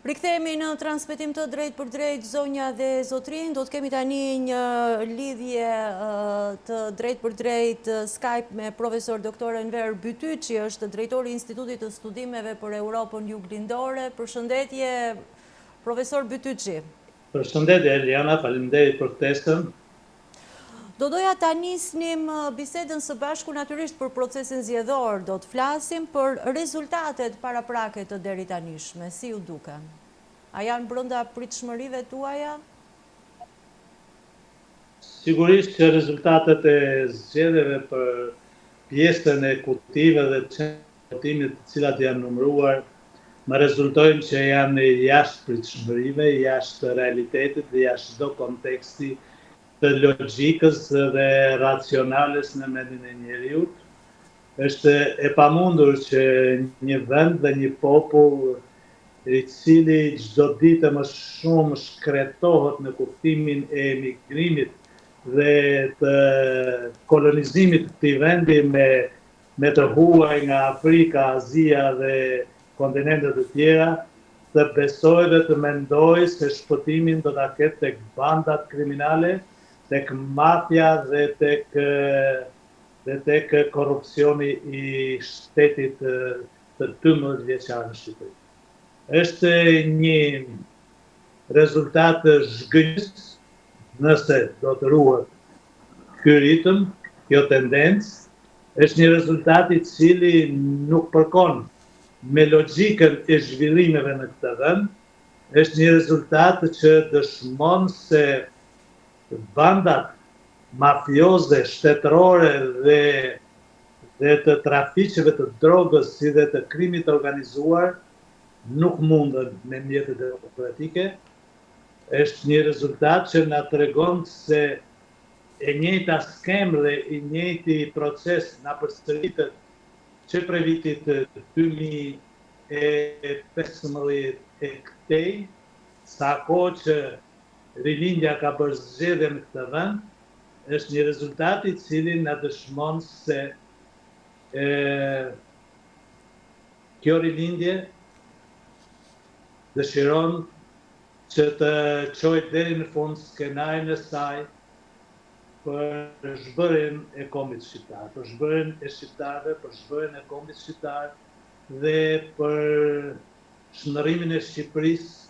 Rikthehemi në transmetim të drejtpërdrejtë zonja dhe zotërinj, do të kemi tani një lidhje të drejtpërdrejtë Skype me profesor doktor Enver Bytyçi, është drejtori i Institutit të Studimeve për Europën Juglindore. Përshëndetje profesor Bytyçi. Përshëndetje Eliana, faleminderit për ftesën. Do doja ta nisnim bisedën së bashku natyrisht për procesin zgjedhor, do të flasim për rezultatet paraprake të deritanishme, si ju duken? A janë brenda pritshmërive tuaja? Sigurisht që rezultatet e zgjedhjeve për pjesën e kutive dhe të votimit të cilat janë numëruar, më rezultojnë që janë jashtë pritshmërive, jashtë realitetit dhe jashtë çdo konteksti të logjikës dhe racionales në mendjen e njeriut. Është e pamundur që një vend dhe një popull i cili çdo ditë më shumë shkretohet në kuptimin e emigrimit dhe të kolonizimit të këtij vendi me me të huaj nga Afrika, Azia dhe kontinente të tjera, të besojë dhe të mendojë se shpëtimin do ta ketë tek bandat kriminale, tek mafia dhe tek dhe tek korrupsioni i shtetit të 12 vjeçar në Shqipëri. Është një rezultat zhgënjyes nëse do të ruhet ky ritëm, kjo tendencë, është një rezultat i cili nuk përkon me logjikën e zhvillimeve në këtë vend, është një rezultat që dëshmon se bandat mafioze, shtetërore dhe dhe të trafiqeve të drogës si dhe të krimit të organizuar nuk munden me mjete demokratike. Është një rezultat që na tregon se e njëjta skemë dhe i njëjti proces na përsëritet që prej vitit 2015 e këtej, sa kohë që Rilindja ka bërë zgjedhje në këtë vend, është një rezultat i cili na dëshmon se e, kjo rilindje dëshiron që të çojë deri në fund skenarin e saj për zhbërjen e kombit shqiptar, për zhbërjen e shqiptarëve, për zhbërjen e kombit shqiptar dhe për shndërrimin e Shqipërisë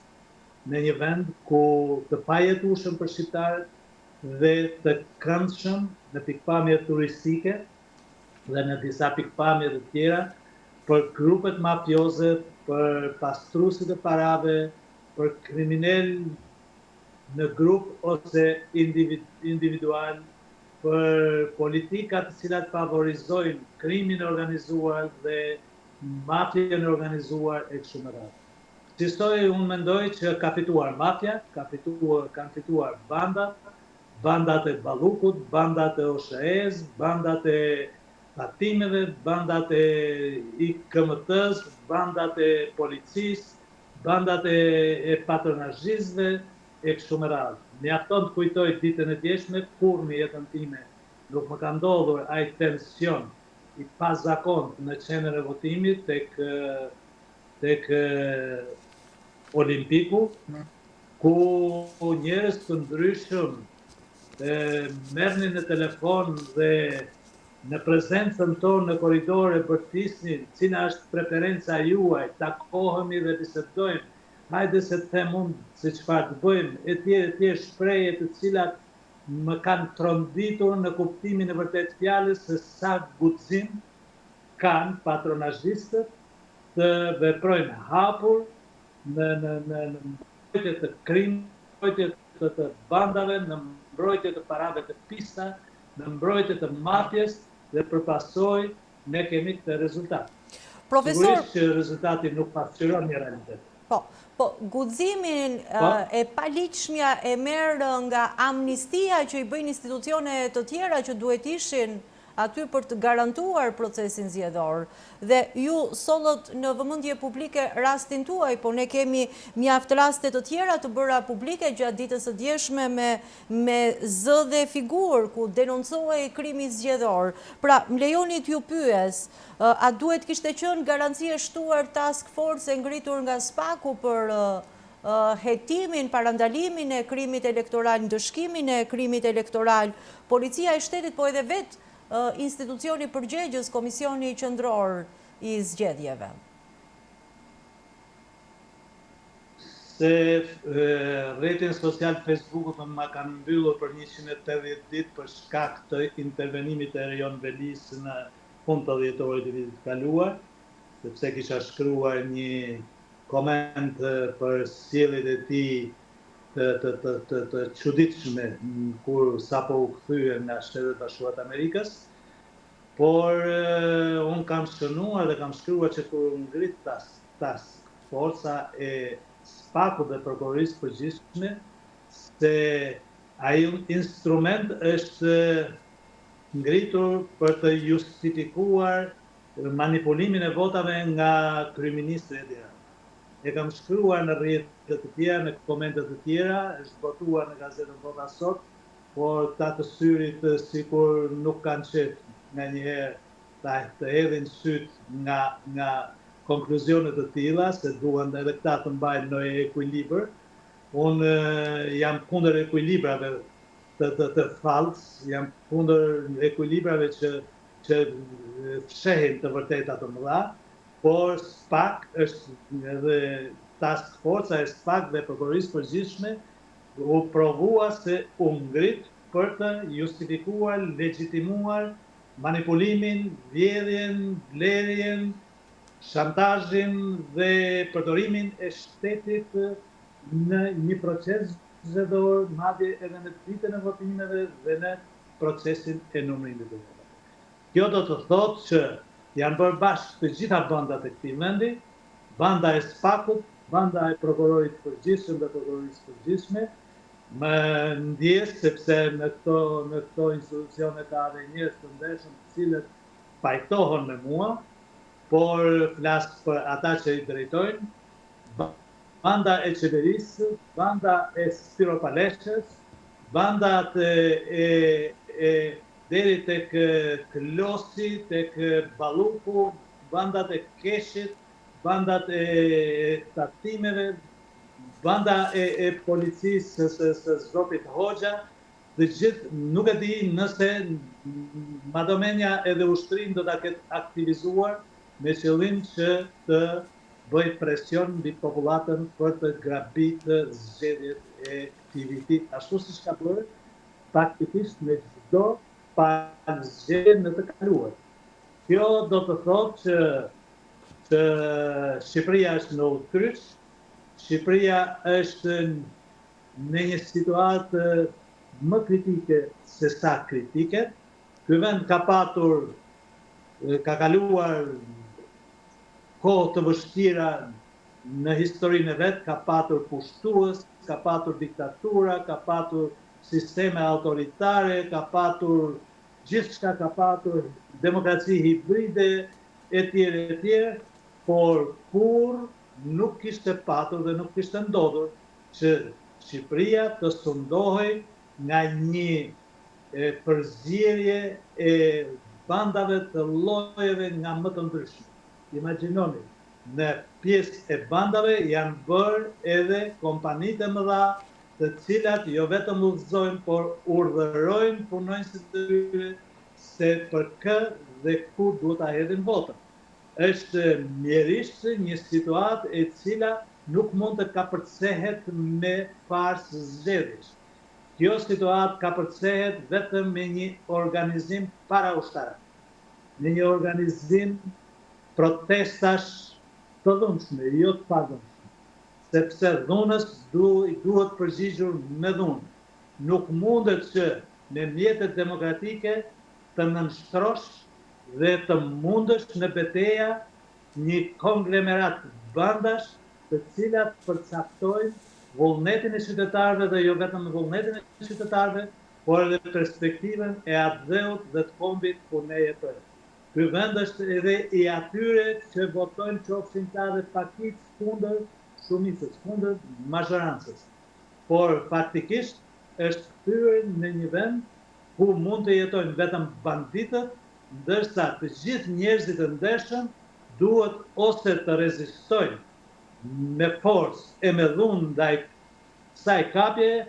në një vend ku të pajetueshëm për shqiptarët dhe të këndshëm në pikëpamje turistike dhe në disa pikëpamje të tjera për grupet mafioze, për pastruesit e parave, për kriminel në grup ose individual, për politika të cilat favorizojnë krimin e organizuar dhe mafien e organizuar e kështu me radhë. Kësisoj unë mendoj që ka fituar mafia, ka fituar, kanë fituar bandat, bandat e Ballukut, bandat e OSHE-s, bandat e tatimeve, bandat e IKMT-s, bandat e policisë, bandat e, e patronazhistëve e kështu me radhë. Mjafton të kujtoj ditën e djeshme kur në jetën time nuk më ka ndodhur ai tension i pazakont në qendrën e votimit tek tek Olimpiku, ku njerëz të ndryshëm merrnin në telefon dhe në prezencën tonë në korridore bërtisnin cila është preferenca juaj, takohemi dhe bisedojmë, hajde se të them unë se çfarë të bëjmë, etj etj shprehje të cilat më kanë tronditur në kuptimin e vërtetë të fjalës se sa guxim kanë patronazhistët të veprojnë hapur në në në në mbrojtje të krimit, në mbrojtje të të bandave, në mbrojtje të parave të pista, në mbrojtje të mafjes dhe për pasojë ne kemi këtë rezultat. Profesor, Sigurisht që rezultati nuk pasqyron një realitet. Po, po, guximin Po, e paligjshmja e merr nga amnistia që i bëjnë institucione të tjera që duhet ishin aty për të garantuar procesin zgjedhor. Dhe ju sollët në vëmendje publike rastin tuaj, po ne kemi mjaft raste të tjera të bëra publike gjatë ditës së djeshme me me zë dhe figurë ku denoncohej krimi zgjedhor. Pra, më lejoni t'ju pyes, a duhet kishte qenë garanci e shtuar task force e ngritur nga SPAK-u për hetimin, parandalimin e krimit elektoral, ndëshkimin e krimit elektoral, Policia e Shtetit, po edhe vetë institucioni përgjegjës, Komisioni Qendror i Zgjedhjeve. Se rrjetin social Facebookut ma kanë mbyllur për 180 ditë për shkak të intervenimit të Erion Velisë në fund të dhjetorit të vitit të kaluar, sepse kisha shkruar një koment për sjelljet e tij të të të të të çuditshme kur sapo u kthye nga Shtetet e Bashkuara të Amerikës. Por unë kam shënuar dhe kam shkruar që kur u ngrit task task forca e SPAK-ut dhe Prokurorisë së Përgjithshme se ai instrument është ngritur për të justifikuar manipulimin e votave nga kryeministri Edi Rama. E kam shkruar në rrjete të tjera, në komente të tjera, është botuar në gazetën Bota Sot, por këta të syrit sikur nuk kanë qejf nganjëherë ta të hedhin sytë nga nga konkluzione të tilla, se duan edhe këta të mbajnë ndonjë ekuilibër. Unë jam kundër ekuilibrave të të të fals, jam kundër ekuilibrave që që fshehin të vërteta të mëdha, Por SPAK është edhe task forca e SPAK dhe Prokurorisë Përgjithshme u provua se u ngrit për të justifikuar, legjitimuar manipulimin, vjedhjen, blerjen, shantazhin dhe përdorimin e shtetit në një proces zgjedhor, madje edhe në ditën e votimeve dhe në procesin e numërimit të votave. Kjo do të thotë që janë bërë bashkë të gjitha bandat e këtij vendi, banda e SPAK-ut, banda e Prokurorit të Përgjithshëm dhe Prokurorisë së Përgjithshme, më ndjesë sepse në këto në këto institucione ka edhe njerëz të ndershëm të cilët pajtohen me mua, por flas për ata që i drejtojnë, banda e qeverisë, banda e Spiro Paleshës, bandat e e deri tek Klosi, tek Balluku, bandat e KESH-it, bandat e tatimeve, banda e e policisë së së zotit Hoxha, të gjithë nuk e di nëse ma do mendja edhe ushtrinë do ta ketë aktivizuar me qëllim që të bëjë presion mbi popullatën për të grabitë zgjedhjet e këtij viti, ashtu siç ka bërë Faktikisht me çdo palë zgjedhje në të kaluarën. Kjo do të thotë që që Shqipëria është në udhëkryq, Shqipëria është në një situatë më kritike se sa kritike. Ky vend ka patur ka kaluar kohë të vështira në historinë e vet, ka patur pushtues, ka patur diktatura, ka patur sisteme autoritare, ka patur gjithçka ka patur demokraci hibride etj etj, por kurrë nuk kishte patur dhe nuk kishte ndodhur që Shqipëria të sundohej nga një përzierje e bandave të llojeve nga më të ndryshme. Imagjinoni, në pjesë e bandave janë bërë edhe kompanitë e mëdha të cilat jo vetëm udhëzojnë, por urdhërojnë punonjësit e tyre se për kë dhe ku duhet ta hedhin votën. Është mjerisht një situatë e cila nuk mund të kapërcehet me farsë zgjedhjesh. Kjo situatë kapërcehet vetëm me një organizim paraushtarak, me një organizim protestash të dhunshme, jo të padhunshme. Sepse dhunës i duhet përgjigjur me dhunë. Nuk mundet që me mjetet demokratike të nënshtrosh dhe të mundësh në beteja një konglomerat bandash të cilat përcaktojnë vullnetin e qytetarëve dhe jo vetëm vullnetin e qytetarëve, por edhe perspektivën e atdheut dhe të kombit ku ne jetojmë. Ky vend është edhe i atyre që votojnë qofshin këta edhe pakicë kundër shumicës, kundër mazhorancës. Por faktikisht është kthyer në një vend ku mund të jetojnë vetëm banditët, ndërsa të gjithë njerëzit e ndershëm duhet ose të rezistojnë me forcë e me dhunë ndaj kësaj kapjeje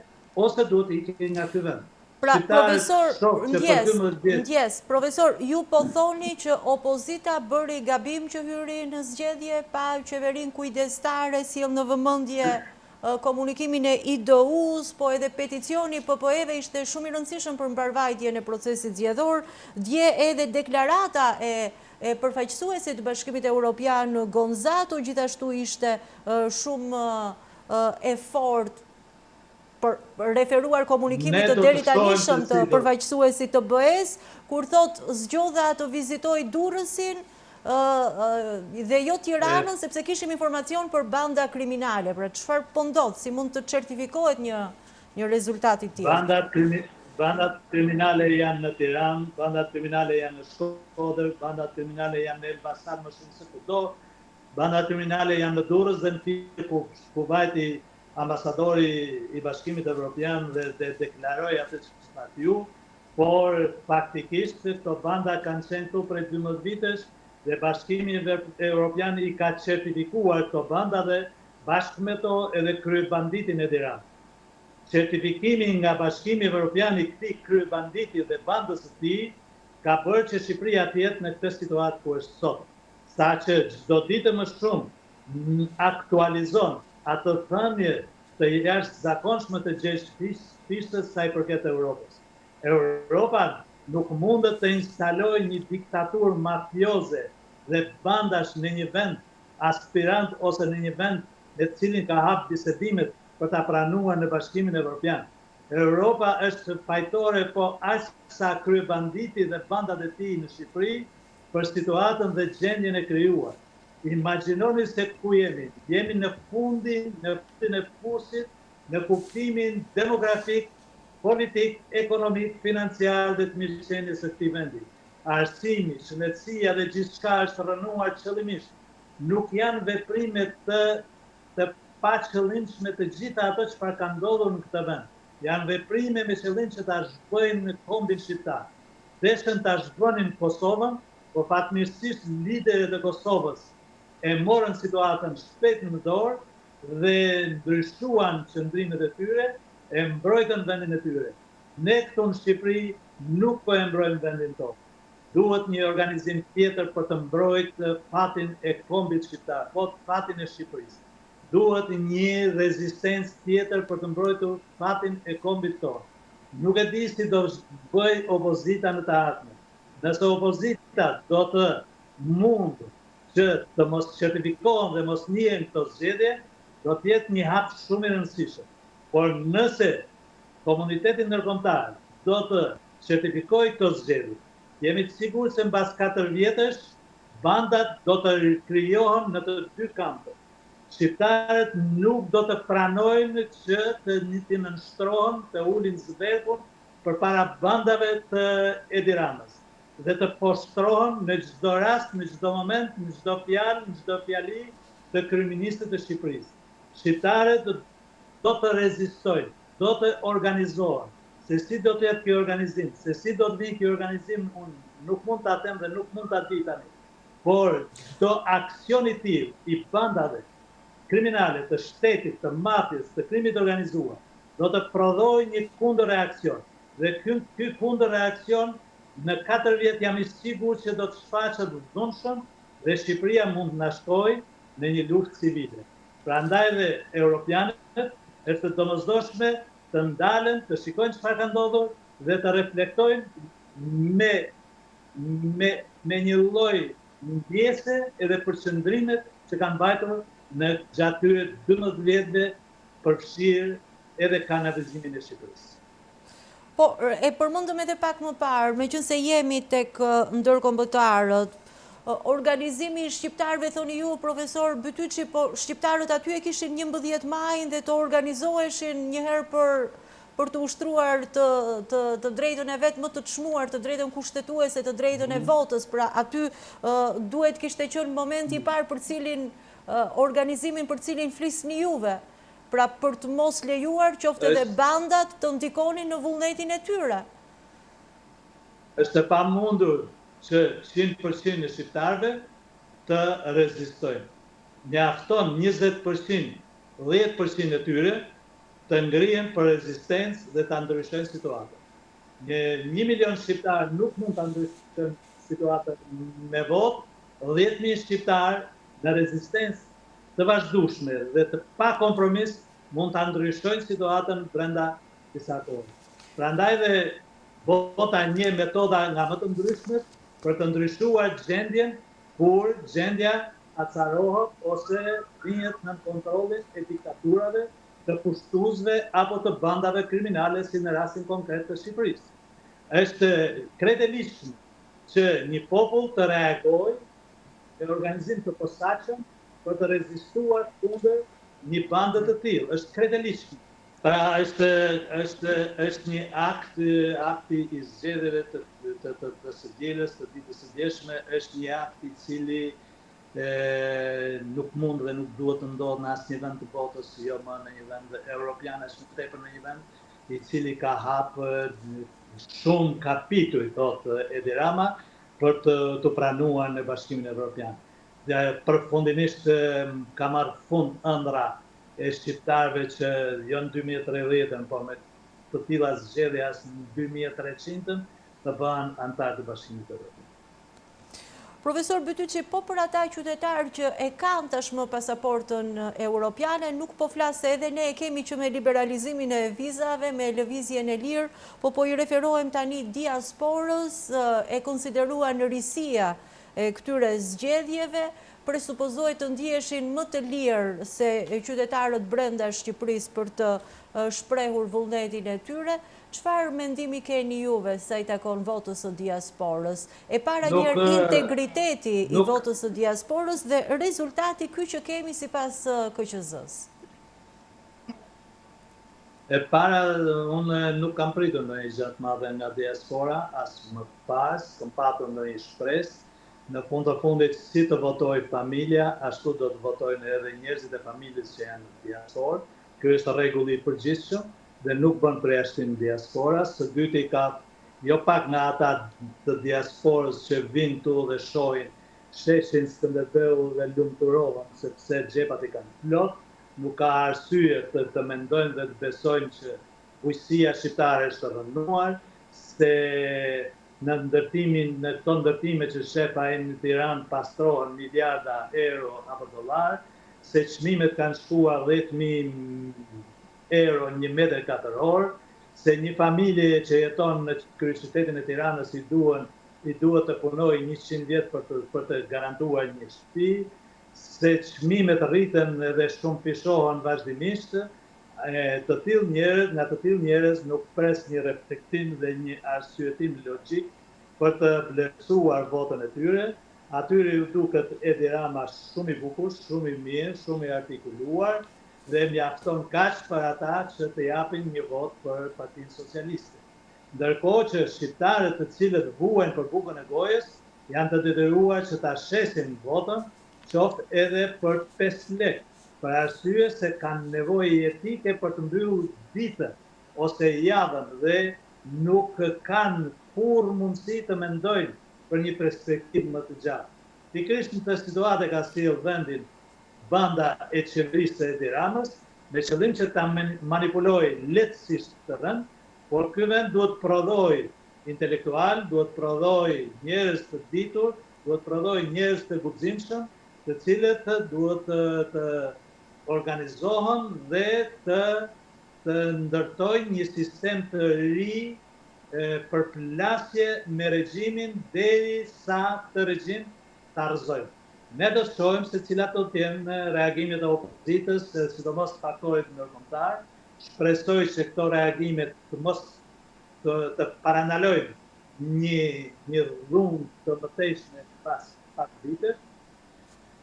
ose duhet të ikin nga ky vend. Pra, profesor, ndjesë, ndjesë, profesor, ju po thoni që opozita bëri gabim që hyri në zgjedhje pa qeverinë kujdestare, sjell në vëmendje komunikimin e IDU-së, po edhe peticioni i PPE-ve ishte shumë i rëndësishëm për mbarëvajtjen e procesit zgjedhor, dje edhe deklarata e e përfaqësuesit të Bashkimit Europian Gonzato gjithashtu ishte shumë e fortë për referuar komunikimit të deritanishëm të përfaqësuesit të BE-së, kur thotë zgjodha të vizitoj Durrësin dhe jo Tiranën, sepse kishim informacion për banda kriminale. Pra çfarë po ndodh, si mund të certifikohet një një rezultat i tillë? Bandat bandat kriminale janë në Tiranë, bandat kriminale janë në Shkodër, bandat kriminale janë në Elbasan më shumë se kudo, bandat kriminale janë në Durrës dhe në Fier ku ku vajti ambasadori i Bashkimit Evropian dhe dhe deklaroi atë që thatë ju, por faktikisht këto banda kanë qenë këtu prej 12 vitesh dhe Bashkimi Evropian i ka certifikuar këto banda dhe bashkë me to edhe kryebanditin Edi Rama. Certifikimi nga Bashkimi Evropian i këtij kryebanditi dhe bandës së tij ka bërë që Shqipëria të jetë në këtë situatë ku është sot, saqë çdo ditë e më shumë aktualizon atë thënie të jashtëzakonshme të Gjergj Fishtës sa i përket Europës. Europa nuk mundet të instalojë një diktaturë mafioze dhe bandash në një vend aspirant ose në një vend me të cilin ka hap bisedimet për ta pranuar në Bashkimin Evropian. Europa është fajtore po aq sa kryebanditi dhe bandat e tij në Shqipëri për situatën dhe gjendjen e krijuar. Imagjinoni se ku jemi, jemi në fundin, në fundin e pusit në kuptimin demografik, politik, ekonomik, financiar dhe të mirëqenies së këtij vendi. Arsimi, shëndetësia dhe gjithçka është rrënuar qëllimisht. Nuk janë veprime të të paqëllimshme të gjitha ato çfarë ka ndodhur në këtë vend. Janë veprime me qëllim që ta zhbëjnë kombin shqiptar. Deshën ta zhbënin Kosovën, por fatmirësisht liderët e Kosovës e morën situatën shpejt në dorë dhe ndryshuan qëndrimet e tyre, e mbrojtën vendin e tyre. Ne këtu në Shqipëri nuk po e mbrojmë vendin tonë. Duhet një organizim tjetër për të mbrojtë fatin e kombit shqiptar, po fatin e Shqipërisë. Duhet një rezistencë tjetër për të mbrojtur fatin e kombit tonë. Nuk e di si do bëjë opozita në të ardhmen. Nëse opozita do të mundë që të mos certifikohen dhe mos njihen këto zgjedhje, do të jetë një hap shumë i rëndësishëm. Por nëse komuniteti ndërkombëtar do të certifikojë këto zgjedhje, jemi të sigurt se mbas katër vjetësh bandat do të krijohen në të dy kampet. Shqiptarët nuk do të pranojnë që të t'i nënshtrohen, të ulin zverkun përpara bandave të Edi Ramës dhe të poshtrohen në çdo rast, në çdo moment, në çdo fjalë, në çdo fjali të kryeministrit të Shqipërisë. Shqiptarët do të rezistojnë, do të organizohen. Se si do të jetë ky organizim, se si do të vijë ky organizim, unë nuk mund ta them dhe nuk mund ta di tani. Por çdo aksion i tillë i bandave kriminale të shtetit, të mafies, të krimit të organizuar, do të prodhojë një kundërreaksion. Dhe ky ky kundërreaksion në katër vjet jam i sigurt që do të shfaqet dhunshëm dhe Shqipëria mund të na shkojë në një luftë civile. Prandaj dhe europianët është e domosdoshme të ndalen, të shikojnë çfarë ka ndodhur dhe të reflektojnë me me me një lloj ndjese edhe për qëndrimet që kanë mbajtur në gjatë këtyre 12 vjetëve përfshirë edhe kanabizimin e Shqipërisë. Po, e përmendëm edhe pak më parë, meqenëse jemi tek ndërkombëtarët, organizimi i shqiptarëve, thoni ju, profesor Bytyçi, po shqiptarët aty e kishin 11 majin dhe të organizoheshin një herë për, për të ushtruar të të të drejtën e vet më të çmuar, të drejtën kushtetuese, të drejtën e mhm. votës. Pra aty duhet kishte qenë momenti i mhm. parë për cilin organizimin për cilin flisni juve. Pra për të mos lejuar qoftë edhe bandat të ndikonin në vullnetin e tyre. Është e pamundur që 100% e shqiptarëve të rezistojnë. Mjafton 20%, 10% e tyre të ngrihen për rezistencë dhe ta ndryshojnë situatën. Një një milion shqiptarë nuk mund ta ndryshojnë situatën me votë, 10.000 shqiptarë në rezistencë të vazhdueshme dhe të pa kompromis mund ta ndryshojnë situatën brenda disa kohësh. Prandaj dhe bota njeh metoda nga më të ndryshmet për të ndryshuar gjendjen kur gjendja acarohet ose vihet nën kontrollin e diktaturave, të pushtuesve apo të bandave kriminale si në rastin konkret të Shqipërisë. Është krejt e ligjshme që një popull të reagojë me organizim të posaçëm për të rezistuar kundër një bande të tillë. Është krejt e ligjshme. Pra është është është një akt akti i zgjedhjeve të të të, të së dielës, të ditës së djeshme, është një akt i cili e, nuk mund dhe nuk duhet të ndodhë në asnjë vend të botës, jo më në një vend europian, aq më tepër në një vend i cili ka hap shumë kapituj, thotë Edi Rama, për të, të pranuar në Bashkimin Evropian. Dhe përfundimisht ka marrë fund ëndrra e shqiptarëve që jo në 2030-ën, por me të tilla zgjedhje as në 2300-ën të bëhen anëtarë të Bashkimit Evropian. Profesor Bytyçi, po për ata qytetarë që e kanë tashmë pasaportën europiane, nuk po flas se edhe ne e kemi që me liberalizimin e vizave, me lëvizjen e lirë, po po i referohem tani diasporës, e konsideruan risia e këtyre zgjedhjeve, presupozohet të ndiheshin më të lirë se qytetarët brenda Shqipërisë për të shprehur vullnetin e tyre. Çfarë mendimi keni juve sa i takon votës së diasporës? E para një herë integriteti i votës së diasporës dhe rezultati ky që kemi sipas KQZ-së. E para, unë nuk kam pritur ndonjë gjë të madhe nga diaspora, as më parë, s'kam patur ndonjë shpresë. Në fund të fundit, si të votojë familja, ashtu do të votojnë edhe njerëzit e familjes që janë në diasporë. Ky është rregulli i përgjithshëm dhe nuk bën përjashtim diaspora. Së dyti ka jo pak nga ata të diasporës që vijnë këtu dhe shohin sheshin Skënderbeu dhe lumturohen sepse xhepat i kanë plot, nuk ka arsye të të mendojnë dhe të besojnë që bujqësia shqiptare është rrënuar, se në ndërtimin, në këto ndërtime që shef ai në Tiranë pastrohen miliarda euro apo dollarë, se çmimet kanë shkuar 10.000 euro një metër katror, se një familje që jeton në kryeqytetin e Tiranës i duhen i duhet të punojë 100 vjet për të për të garantuar një shtëpi, se çmimet rriten dhe shumëfishohen vazhdimisht, e të tillë njerëz, nga të tillë njerëz nuk pres një reflektim dhe një arsyetim logjik për të vlerësuar votën e tyre. Atyre ju duket Edi Rama shumë i bukur, shumë i mirë, shumë i artikuluar dhe mjafton kaq për ata që të japin një votë për Partinë Socialiste. Ndërkohë që shqiptarët të cilët vuajnë për bukën e gojës, janë të detyruar që ta shesin votën, qoftë edhe për 5 lekë, për arsye se kanë nevojë jetike për të mbyllur ditën ose javën dhe nuk kanë kurrë mundësi të mendojnë për një perspektivë më të gjatë. Pikërisht në këtë situatë e ka sjellë vendin banda e qeverisë së Edi Ramës, me qëllim që ta manipulojë lehtësisht këtë vend, por ky vend duhet të prodhojë intelektual, duhet të prodhojë njerëz të ditur, duhet të prodhojë njerëz të guximshëm, të cilët duhet të, të organizohen dhe të të ndërtojnë një sistem të ri përplasje me regjimin deri sa këtë regjim ta rrëzojmë. Ne do të shohim se cilat do të jenë reagimet e opozitës, sidomos faktorit ndërkombëtar. Shpresoj që këto reagime të mos të, të parandalojnë një një dhunë të mëtejshme pas pak vitesh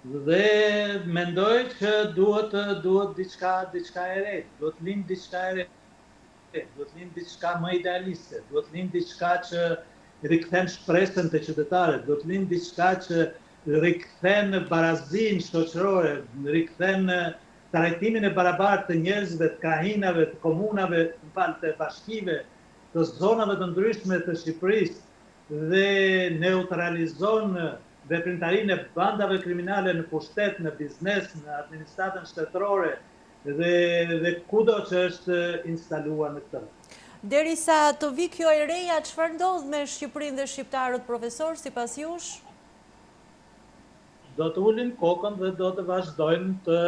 dhe mendoj që duhet duhet diçka diçka e re, duhet lind diçka e re. duhet të lindë diçka më idealiste, duhet të lindë diçka që rikthen shpresën te qytetarët, duhet të lindë diçka që rikthen barazinë shoqërore, rikthen trajtimin e barabartë të njerëzve, të krahinave, të komunave, më fal, të bashkive, të zonave të ndryshme të Shqipërisë dhe neutralizon veprimtarinë e bandave kriminale në pushtet, në biznes, në administratën shtetërore dhe dhe kudo që është instaluar në këtë vend. Derisa të vijë kjo e reja, çfarë ndodh me Shqipërinë dhe shqiptarët, profesor, sipas jush? Do të ulin kokën dhe do të vazhdojnë të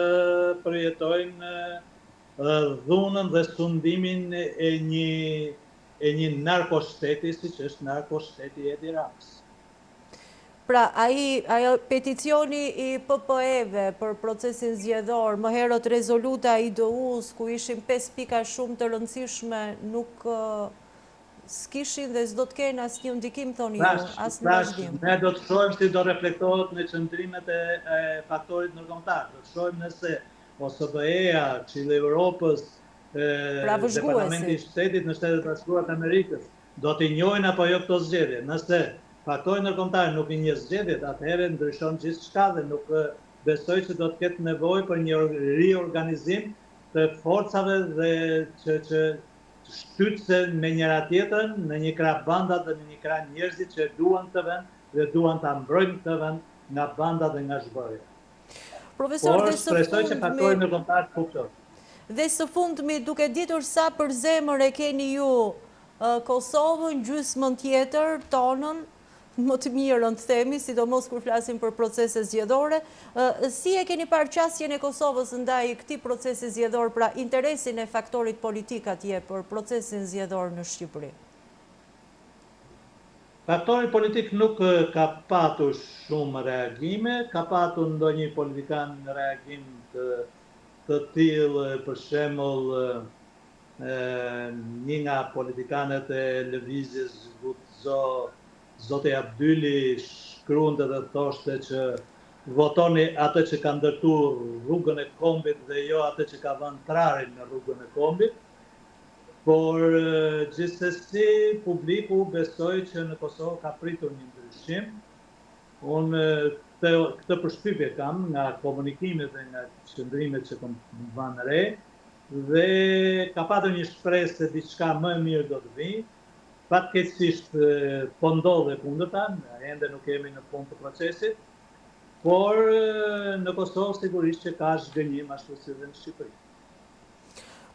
përjetojnë dhunën dhe sundimin e një e një narkoshteti siç është narkoshteti i Edi Ramës. Pra, ai, ajo peticioni i PPE-ve për procesin zgjedhor, më herët rezoluta e IDU-së, ku ishin 5 pika shumë të rëndësishme, nuk s'kishin dhe s'do të kenë asnjë ndikim, thoni ju, as në vazhdim. Ne do të shohim si do reflektohet në qëndrimet e, e faktorit ndërkombëtar. Do të shohim nëse OSBE-ja, Këshilli i Evropës, pra Departamenti i Shtetit në Shtetet e Bashkuara të Amerikës, do t'i njohin apo jo këto zgjedhje. Nëse faktori ndërkombëtar nuk i njeh zgjedhjet, atëherë ndryshon gjithçka dhe nuk besoj që do të ketë nevojë për një riorganizim të forcave dhe që që shtytëse me njëra tjetrën, në një krah bandat dhe në një krah njerëzit që e duan këtë vend dhe duan ta mbrojnë këtë vend nga bandat dhe nga zhbërja. Profesor, Por, shpresoj që faktori ndërkombëtar të kuptojë. Dhe së fundmi, duke ditur sa për zemër e keni ju Kosovën, gjysmën tjetër, tonën, më të mirën të themi, sidomos kur flasim për procese zgjedhore, si e keni parë qasjen e Kosovës ndaj këtij procesi zgjedhor, pra interesin e faktorit politik atje për procesin zgjedhor në Shqipëri? Faktori politik nuk ka patur shumë reagime, ka patur ndonjë politikan reagim të të tillë, për shembull një nga politikanët e lëvizjes Guxo, zoti Abdyli shkruante dhe thoshte që votoni atë që ka ndërtu rrugën e kombit dhe jo atë që ka vënë trarin në rrugën e kombit. Por gjithsesi publiku besoj që në Kosovë ka pritur një ndryshim. Unë këtë, këtë përshtypje kam nga komunikimet dhe nga qëndrimet që kam vënë re dhe ka patur një shpresë se diçka më e mirë do të vijë. Fatkeqësisht po ndodh e kundërta, ende nuk jemi në fund të procesit, por në Kosovë sigurisht që ka zhgënjim ashtu si dhe në Shqipëri.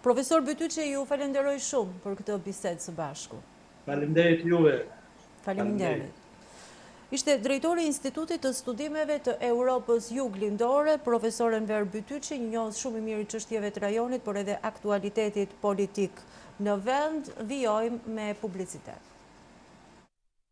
Profesor Bytyçi, ju falenderoj shumë për këtë bisedë së bashku. Faleminderit juve. Faleminderit. Ishte drejtori i Institutit të Studimeve të Europës Juglindore, profesor Enver Bytyçi, një njohës shumë i mirë i çështjeve të rajonit, por edhe aktualitetit politik në vend. Vijojmë me publicitet.